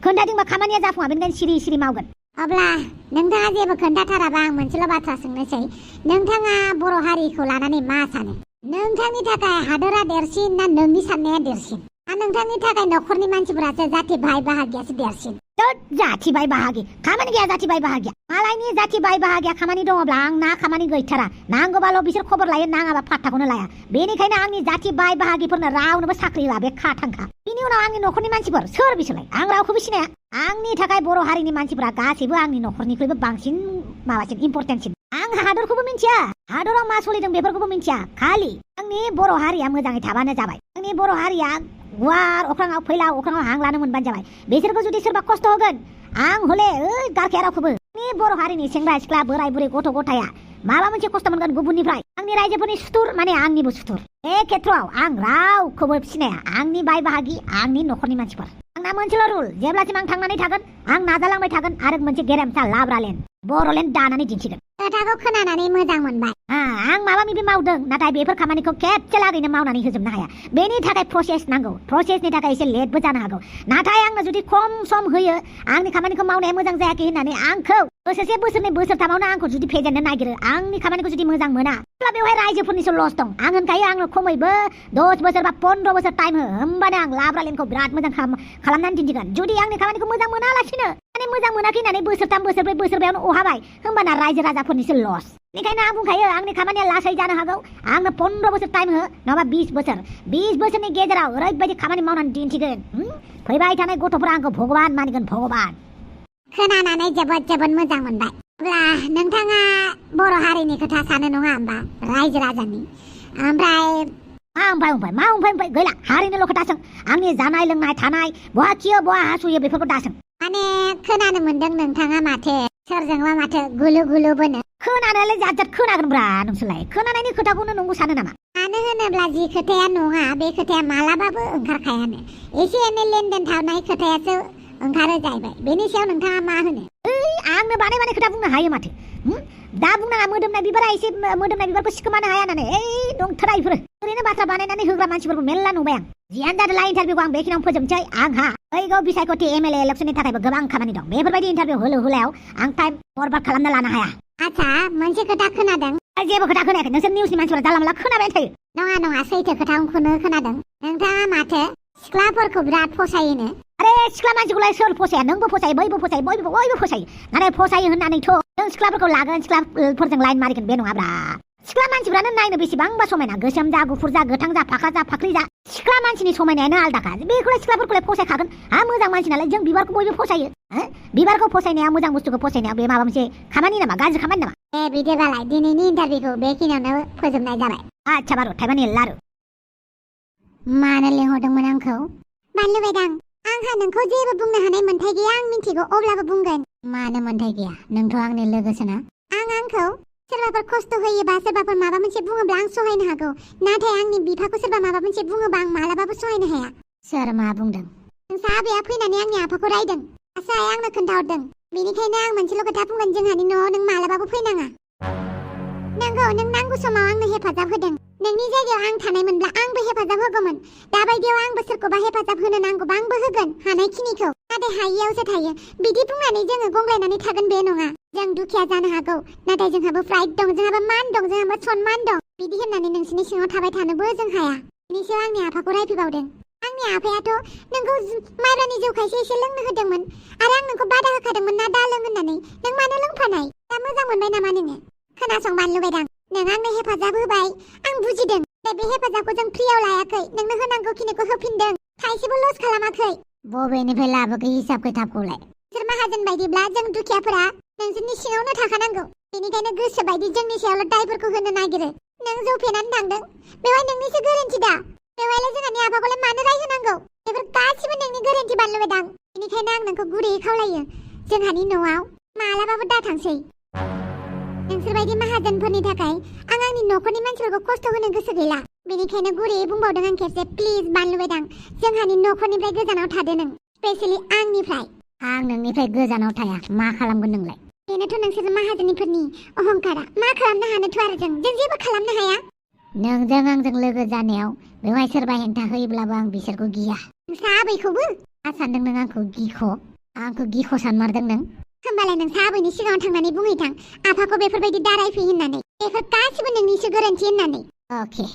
खोन्थाथिंबा खामानिया जाफुङा बेनिखायनो सिरि मावगोन अब्ला नोंथाङा जेबो खोन्थाथाराबा आं मोनसेल' बाथ्रा सोंनोसै नोंथाङा बर' हारिखौ लानानै मा सानो नोंथांनि थाखाय हादरा देरसिन ना नोंनि साननाया देरसिन नोंथांनि थाखाय न'खरनि मानसिफोरासो जाथि भाइ बाहागियासो देरसिन जाथि भाइ बाहागि खामानि गैया जाथि भाइ बाहागिया मालायनि जाथि भाइ बाहागिया खामानि दङब्ला आंना खामानि गैथारा नांगौबाल' बिसोर खबर लायो नाङाबा पात्ताखौनो लाया बेनिखायनो आंनि जाथि भाइ बाहागिफोरनो रावनोबो साख्रि होआ बे खाथांखा बिनि उनाव आंनि न'खरनि मानसिफोर सोर बिसोरलाय आं रावखौबो सिनाया आंनि थाखाय बर' हारिनि मानसिफोरा गासैबो आंनि न'खरनिख्रुइबो बांसिन माबासिन इम्पर्टेन्टसिन आं हादरखौबो मिन्थिया हादराव मा सोलिदों बेफोरखौबो मिन्थिया खालि आंनि बर' हारिया मोजाङै थाबानो जाबाय आंनि बर' हारिया गुवार अख्राङाव फैला अख्राङाव हां लानो मोनबानो जाबाय बिसोरखौ जुदि सोरबा खस्थ' होगोन आं हले गारखाया रावखौबो बर' हारिनि सेंग्रा सिख्ला बोराय बुरै गथ' गथाया माबा मोनसे खस्थ' मोनगोन गुबुननिफ्राय आंनि रायजोफोरनि सुथुर माने आंनिबो सुथुर बे खेथ्रआव आं रावखौबो फिसिनाया आंनि बाय बाहागि आंनि न'खरनि मानसिफोर आंना मोनसेल' रुल जेब्लासिम आं थांनानै थागोन आं नाजालांबाय थागोन आरो मोनसे गेरेमसा लाब्रालेण्ड बर'लेण्ड दानानै दिन्थिगोन खोथाखौ खोनानानै मोजां मोनबाय आं माबा माबि मावदों नाथाय बेफोर खामानिखौ खेबसे लागैनो मावनानै होजोबनो हाया बेनि थाखाय प्रसेस नांगौ प्रसेसनि थाखाय एसे लेटबो जानो हागौ नाथाय आंनो जुदि खम सम होयो आंनि खामानिखौ मावनाया मोजां जायाखै होननानै आंखौ बोसोरसे बोसोरनै बोसोरथामावनो आंखौ जुदि फेजेननो नागिरो आंनि खामानिखौ जुदि मोजां मोना अब्ला बेवहाय रायजोफोरनिसो लस दं आं होनखायो आंनो खमैबो 10 बोसोर बा 15 बोसोर टाइम हो होमबानो आं लाब्रालेण्डखौ बिराद मोजां खालामनानै दिन्थिगोन जुदि आंनि खामानिखौ मोजां मोनालासिनो माने मोजां मोनाखै होननानै बोसोरथाम बोसोरब्रै बोसोरबायावनो अहाबाय होमबाना रायजो राजाफोरनिसो लस बेनिखायनो आं बुंखायो आंनि खामानिया लासै जानो हागौ आंनो 15 बोसोर टाइम हो नङाबा 20 बोसोरनि गेजेराव ओरैबायदि खामानि मावनानै दिन्थिगोन फैबाय थानाय गथ'फोरा आंखौ भगबान मानिगोन भगबान खोनानानै जोबोद मोजां मोनबाय अब्ला नोंथाङा बर' हारिनि खोथा सानो नङा होमबा रायजो राजानि ओमफ्राय मा गैला हारिनिल' खोथा सों आंनि जानाय लोंनाय थानाय बहा खियो बहा हासुयो बेफोरखौ दासों माने खोनानो मोनदों नोंथाङा माथो सोरजोंबा माथो गुलु गुलु बोनो खोनानायालाय जात खोनागोनब्रा नोंसोरलाय खोनानायनि खोथाखौनो नंगौ सानो नामा मानो होनोब्ला जि खोथाया नङा बे खोथाया मालाबाबो ओंखारखायानो एसे एनै लेनदेन थानाय खोथायासो ओंखारो जाहैबाय बेनि सायाव नोंथाङा मा होनो आंनो बानाय खोथा बुंनो हायो माथो दा बुंनाङा मोदोमनाय बिबारा एसे मोदोमनाय बिबारखौ सिखोमानो हाया होननानै दंथारा इफोरो ओरैनो बाथ्रा बानायनानै होग्रा मानसिफोरखौ मेरला नुबाय आं जियानो जादोला इन्टारभिउखौ आं बेखिनियाव फोजोबनोसै आंहा फैगौ बिसायख'थि एमएलए इलेक्सननि थाखायबो गोबां खामानि दं बेफोरबायदि इन्टारभिउ होलायाव आं टाइम बरबाद खालामना लानो हाया आच्छा मोनसे खोथा खोनादों जेबो खोथा खोनायाखै नोंसोर निउसनि मानसिफोरा जानला मोनला खोनाबाय थायो नङा सैथो खोथाखौनो खोनादों नोंथाङा माथो सिख्लाफोरखौ बिराद फसायोनो अरे सिख्ला मानसिखौलाय सोर फसाया नोंबो फसायो बयबो फसायो बयबो फसायो नाथाय फसायो होननानैथ' जों सिख्लाफोरखौ लागोन सिख्लाफोरजों लाइन मारिगोन बे नङाब्रा सिख्ला मानसिफ्रानो नायनो बेसेबांबा समायना गोसोम जा गुफुर जा गोथां जा फाख्रा जा फाख्रि जा सिख्ला मानसिनि समायनायानो आलदाखा बेखौलाय सिख्लाफोरखौलाय फसायखागोन मोजां मानसि नालाय जों बिबारखौ बयबो फसायो बिबारखौ फसायनाया मोजां बुस्थुखौ फसायनाया बे माबा मोनसे खामानि नामा गाज्रि खामानि नामा बिदिबालाय दिनैनि इन्टारभिउखौ बेखिनियावनो फोजोबनाय जाबाय आच्छा बारु थाइबानि लारु मानो लेंहरदोंमोन आंखौ बानलु बायदां आंहा नोंखौ जेबो बुंनो हानाय मोन्थाय गैया आं मिथिगौ अब्लाबो बुंगोन मानो मोन्थाय गैया नोंथ' आंनि लोगोसोना आंखौ सोरबाफोर खस्थ' होयोबा सोरबाफोर माबा मोनसे बुङोब्ला आं सहायनो हागौ नाथाय आंनि बिफाखौ सोरबा माबा मोनसे बुङोबा आं मालाबाबो सहायनो हाया सोर मा बुंदों नोंसा आबैया फैनानै आंनि आफाखौ रायदों आसा आंनो खोन्थाहरदों बेनिखायनो आं मोनसेल' खोथा बुंगोन जोंहानि न'आव नों मालाबाबो फैनाङा नंगौ नों नांगौ समाव आंनो हेफाजाब होदों नोंनि जायगायाव आं थानायमोनब्ला आंबो हेफाजाब होगौमोन दाबायदियाव आंबो सोरखौबा हेफाजाब होनो नांगौबा आंबो होगोन हानायखिनिखौ नाथाय हायियावसो थायो बिदि बुंनानै जोङो गंग्लायनानै थागोन बे नङा जों दुखिया जानो हागौ नाथाय जोंहाबो प्राइड दं जोंहाबो मान दं जोंहाबो सनमान दं बिदि होननानै नोंसिनि सिङाव थाबाय थानोबो जों हाया बिनि सायाव आंनि आफाखौ रायफैबावदों आंनि आफायाथ' नोंखौ माइब्रानि जौ खायसे एसे लोंनो होदोंमोन आरो आं नोंखौ बादा होखादोंमोन ना दा लों होननानै नों मानो लोंफानाय दा मोजां मोनबाय नामा नोङो खोनासं बानलु बायदां नों आंनो हेफाजाब होबाय आं बुजिदों बे हेफाजाबखौ जों फ्रियाव लायाखै नोंनो होनांगौखिनिखौ होफिनदों खायसेबो लस खालामाखै बबेनिफ्राय लाबोखै हिसाब खिथाबखौलाय सोर माहाजोन बायदिब्ला जों दुखियाफोरा नोंसोरनि सिङावनो थाखानांगौ बेनिखायनो गोसो बायदि जोंनि सायावल' दायफोरखौ होनो नागिरो नों जौ फेनानै थांदों बेवहाय नोंनिसो गोरोन्थि दा बेवहायलाय जोंहानि आफाखौलाय मानो रायहोनांगौ बेफोर गासिबो नोंनि गोरोन्थि बानलु बायदां बेनिखायनो आं नोंखौ गुरैयै खावलायो जोंहानि न'आव मालाबाबो दाथांसै नोंसोरबायदि माहाजोनफोरनि थाखाय आं आंनि न'खरनि मानसिफोरखौ खस्थ' होनो गोसो गैला बेनिखायनो गुरैयै बुंबावदों आं खेबसे प्लिज बानलु बायदां जोंहानि न'खरनिफ्राय गोजानाव थादो नों स्पेसियेलि आंनिफ्राय आं नोंनिफ्राय गोजानाव थाया मा खालामगोन नोंलाय बेनोथ' नोंसोर माहाजोनफोरनि अहंकारा मा खालामनो हानोथ' आरो जों जेबो खालामनो हाया नोंजों आंजों लोगो जानायाव बेवहाय सोरबा हेंथा होयोब्लाबो आं बिसोरखौ गिया नोंसा आबैखौबो मा सानदों नों आंखौ गिख' सानमारदों नों होमबालाय नोंसा आबैनि सिगाङाव थांनानै बुंहैथां आफाखौ बेफोरबायदि दारायफै होननानै बेफोर गासिबो नोंनिसो गोरोन्थि होननानै अके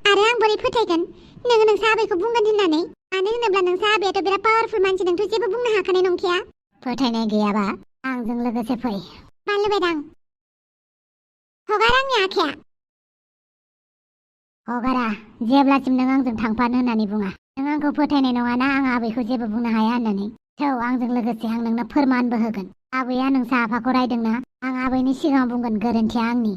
आरो आं बोरै फोथायगोन नोङो नोंसा आबैखौ बुंगोन होननानै मानो होनोब्ला नोंसा आबैयाथ' बिराद पावारफुल मानसि नोंथ' जेबो बुंनो हाखानाय नंखाया फोथायनाय गैयाबा आंजों लोगोसे फै बानलु बायदां हगार आंनि आखाया हगारा जेब्लासिम नों आंजों थांफानो होननानै बुङा नों आंखौ फोथायनाय नङाना आं आबैखौ जेबो बुंनो हाया होननानै थौ आंजों लोगोसे आं नोंनो फोरमानबो होगोन आबैया नोंसा आफाखौ रायदोंना आं आबैनि सिगाङाव बुंगोन गोरोन्थिया आंनि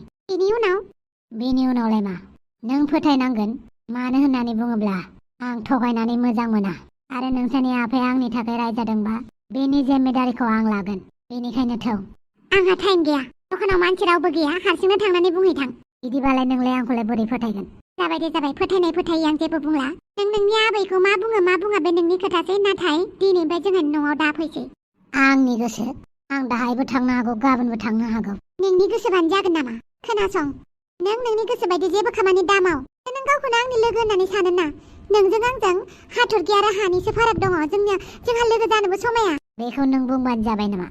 बेनि उनावलाय मा नों फोथायनांगोन मानो होननानै बुङोब्ला आं थगायनानै मोजां मोना आरो नोंसानि आफाया आंनि थाखाय रायजादोंबा बेनि जिम्मेदारिखौ आं लागोन बेनिखायनो थौ आंहा टाइम गैया दखानाव मानसि रावबो गैया हारसिंनो थांनानै बुंहैथां बिदिबालाय नोंलाय आंखौलाय बोरै फोथायगोन जाबाय दे जाबाय फोथायनाय फोथायै आं जेबो बुंला नों नोंनि आबैखौ मा बुङा बे नोंनि खोथासै नाथाय दिनैनिफ्राय जोंहानि न'आव दा फैसै आंनि गोसो आं दाहायबो थांनो हागौ गाबोनबो थांनो हागौ नोंनि गोसोबानो जागोन नामा खोनासं नों नोंनि गोसो बायदि जेबो खामानि दामाव नों गावखौनो आंनि लोगो होननानै सानो ना नोंजों आंजों हाथरखि आरो हानिसो फाराग दङ जोंहा लोगो जानोबो समाया बेखौ नों बुंबानो जाबाय नामा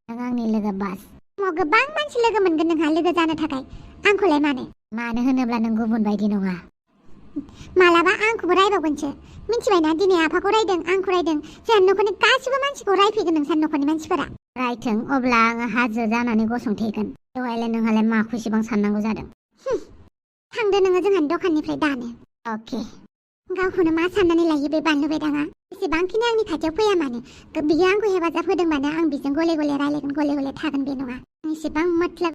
नों आंनि लोगो बास गोबां मानसि लोगो मोनगोन नोंहा लोगो जानो थाखाय आंखौलाय मानो होनोब्ला नों गुबुन बायदि नङा मालाबा आंखौबो रायबावगोनसो मिथिबायना दिनै आफाखौ रायदों आंखौ रायदों जोंहा न'खरनि गासिबो मानसिखौ रायफैगोन नोंसा न'खरनि मानसिफोरा रायथों अब्ला आङो हाजो जानानै गसंथेगोन दहायलाय नोंहालाय माखौसेबां साननांगौ जादों थांदो नोङो जोंहानि दखाननिफ्राय दानो अके गावखौनो मा साननानै लायो बे बानलु बेदाङा एसेबांखिनि आंनि खाथियाव फैया मानो बियो आंखौ हेफाजाब होदों मानो आं बिजों गले गले रायलायगोन गले गले थागोन बे नङा एसेबां मतलब